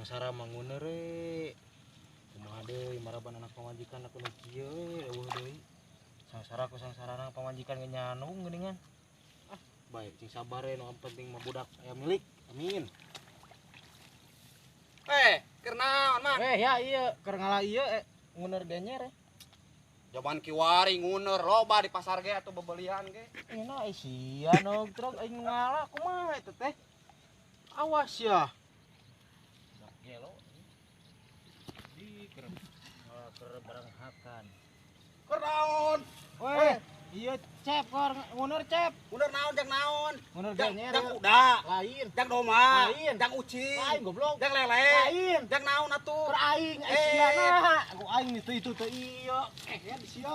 Sangsara manguner we. Kumaha deui maraban anak pamajikan aku nu kieu we, euweuh deui. Sangsara ku sangsarana pamajikan ge nyanung geuningan. Ah, baik cing sabar we, nu penting mah budak aya milik. Amin. Eh, keur naon, Man? Eh, ya iya, keur ngala ieu nguner genyer eh. Jaman kiwari nguner loba di pasar ge atuh bebelian ge. Enak eh sia nogtrog aing ngala kumaha eta teh? Awas ya. Gelo. Di keur ngala keur barang hakan. Keur naon? Weh, iya cep keur nguner cep. Nguner naon, jang naon? Nguner Jang, genyer. Jang kuda, Lain. Jang domba, Lain. Jang ucing, Lain, goblok. Jang lele, Lain. Jang naon atuh? Keur aing Eh. sia na. Aku aing itu teh iya. Eh, ya sia.